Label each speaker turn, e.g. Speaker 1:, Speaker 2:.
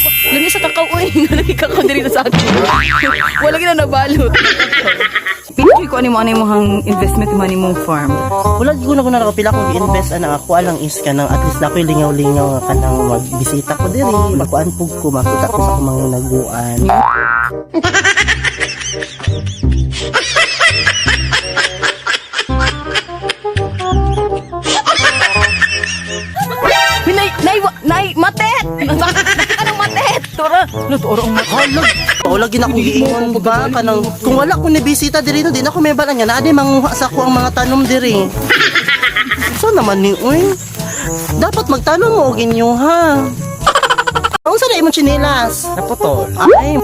Speaker 1: Lami sa kakao oy, nalagi kakao diri sa akin. Wala gina nabalot. Pinili ko ani mo ani mo hang investment mo ani mong farm.
Speaker 2: Wala di ko na ko nakapila kung gi-invest ana ako alang is kanang at least na ako'y lingaw-lingaw nga kanang magbisita ko diri, magkuan pug ko, makita ko sa akong mga naguan.
Speaker 1: Uy, nay nay nay matet. Anong matet? Tora, luto ang matet.
Speaker 2: Hala, wala gid ako giingon ba kanang kung wala ko ni bisita diri no, di na ko may balan nga naa di manguha sa ako ang mga tanom diri. So naman ni uy. Dapat magtanom mo og inyo ha. Unsa na imong tsinelas?
Speaker 3: Naputol.
Speaker 2: Ay,